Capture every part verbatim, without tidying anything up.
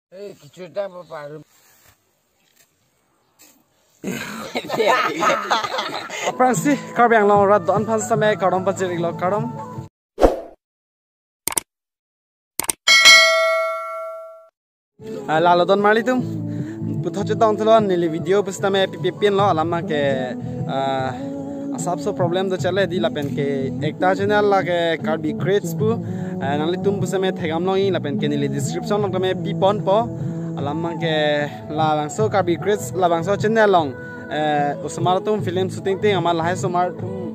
Eh, kichuta apa paru? Aphrangsi Karbi Anglong arat do-an aphan sitame kardom pajir-iklo, kardom. Ah, lalo don marlitum. Puthot chetong thulo neli video pusitame pipi pinlo alam ke, ah, asapso problem do chale di lapen ke ekta channel lake Karbi Creates pu, ah, nanglitum pusitame thekdam longji lapen ke neli description along tame piponpo alam ke labangso Karbi Creates labangso channel along eh, osomar atum film shooting ting amat lahai osomar atum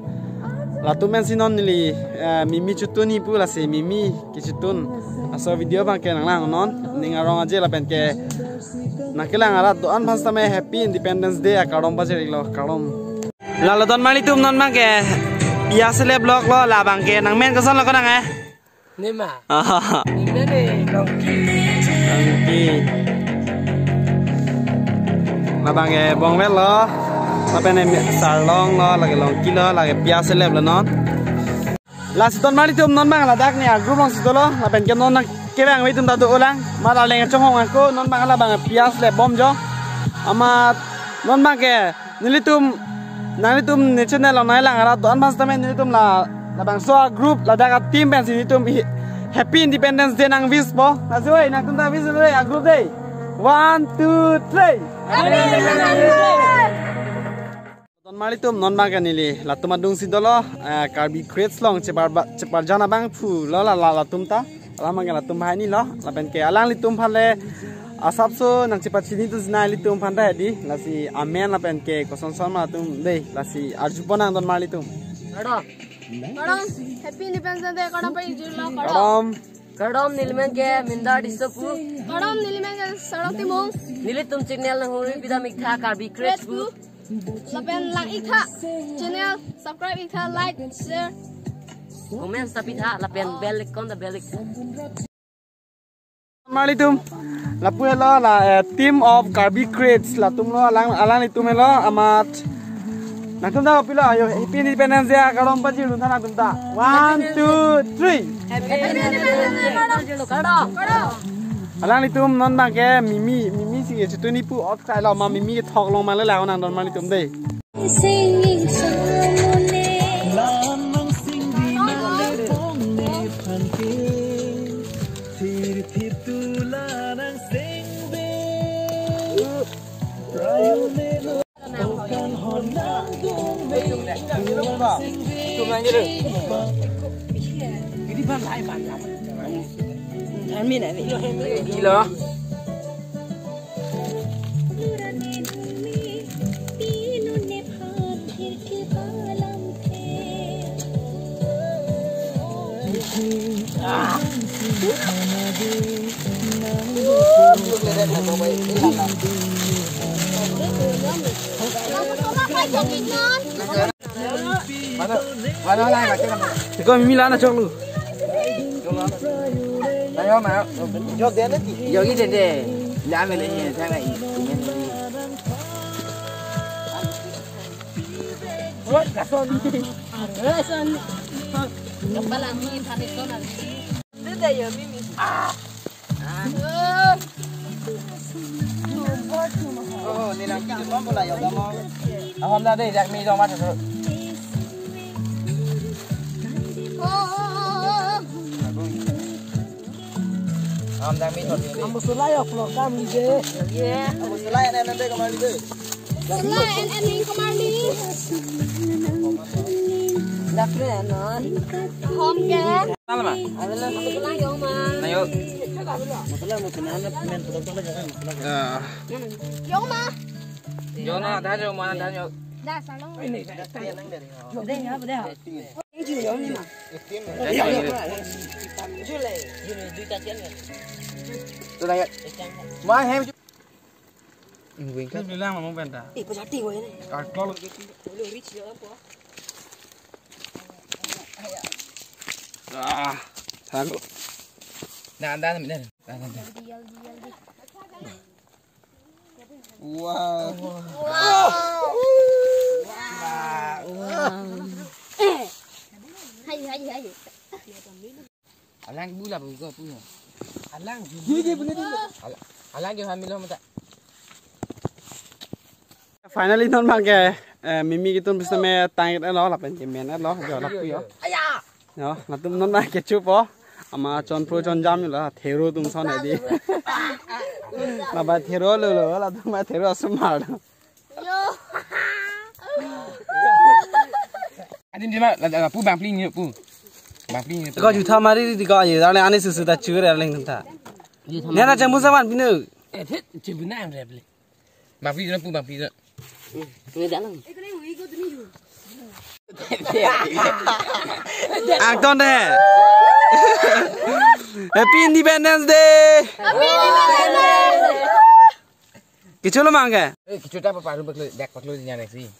latum pensi non neli, eh, mimi chutun-i pu lasi mimi kichutun aso video abang ke nanglang non ning arong aje lapen ke nangkelang arat do-an aphan sitame Happy Independence Day akardom pajir-iklo, kardom. Lalo don marlitum, non abang ke pia selep loklo, labang ke nangmen kosonlo konang eh? Nema. Aha. Nema ne, Longki. Longki. Labang ke Bongvel lo. Lapen ne Sarlong lo, lake Longki lo, lake pia selep lo non. Lasi don marlitum, non abang ladak ne a-group alongsi dolo. Lapen ke non nangkevang ave atum ta do-olang. Amat arleng chonghong ako, non abang labang pia selep bom jo. Amat non abang ke nelitum, nanglitum ne channel along nanglang arat do-an aphan sitame nelitum la, labangso a-group ladak a-team pensi nelitum hi-, Happy Independence Day nang-wishpo. Lasi oi, nangtum ta wish dei, a-group dei. One, two, three. Happy Independence Day. Don marlitum, non abang ke neli latum adungsi dolo, eh, Karbi Creates along chepar ba-, cheparjan abangphu lo la, la, latum ta. Alam abang ke latum banghini lo, lapen ke alanglitum aphan le asapso nangchepachini tu sinai ilitum aphan ta hedi, lasi amen lapen ke koson son ma atum dei, lasi arjupon nang don marlitum. Kardom. Kardom, Happy Independence Day, kardom pajirlo, kardom. Kardom. Kardom, neli men ke Mindar Tisso pu. Kardom, neli men ke Sarlong Timung. Nelitum channel nanghurvi pidam-iktha Karbi Creates pu. Lapen lang-iktha channel, subscribe-iktha, like, share. Comment ta pitha, lapen bell icon ta bell-iktha. Marlitum, lapu helo la, eh, team of Karbi Creates, latum lo alang, alanglitum helo amat. Nangtum ta kopilo, ayo, Happy Independence Day, kardom pajirlun tha nangtum ta. One, two, three. Happy Independence Day, kardom. Kardom. Alanglitum non abang ke mimi, mimi si chutun-i pu ot khailo ma mimi thok long ma le la nang don marlitum dei. Singing song. Amin, amin. Gila. Iko mimi la-an choklo. Ayo ma. Yo ki dede. La me le ni sa na i. Buat kason. Kason. Kepala mi tadi son. Dede yo mimi. Ah. Oh, ni nang kiri bom bola ya, bom. Aham na dei, jak mi jong ma tu. Aham jak mi thot ni dei. Amo sulai ok lo kam ni dei. Ye. Amo sulai na na dei kamar ni dei. Sulai en en ni kamar ni. Dak re non. Hom ke. Nala ma? Alo, masala yo ma. Na yo. Masala mo pinana men to to na masala. Ah. Yo ma. Yo na, da yo ma, da yo. Da salong. Yo de ya, de. Yo ni ma. Yo yo. Yo ni duita tian. To na ya. Ma hem. Ingwing ka. Bilang mo benda. Eh, pajati ko ini. Kartol. Belum rich ya apa? Ah, thago. Na, anda, anda. Wow. Wow. Wow. Hai, hai, hai. Alang bula buka punya. Alang. Dia, dia punya dia. Alang. Alang ke hamilo mata. Finally non abang ke, eh, mimi kitum bisa me tang-et lo lapen ke men-et lo jo lapu jo. Aya. Jo, latum non abang ke chupo. Ama chonpro chonjam lo, thero atum ason hedi. Labang thero lo lo, latum abang thero asomar. Yo. Adim jema, la, la, pu bangpli ni pu. Bangpli ni. Ko jutha mari di ko aye, dale ani susu ta chure aling ta. Nena jamu sawan pinu. Eh, thet, jamu na am reble. Bangpli ni pu bangpli ni. Nge dalang. Angton de. Happy Independence Day. Happy Independence Day. Kecho lo abang ke? Eh, kecho ta paru paklo, dak paklo di nyanek si.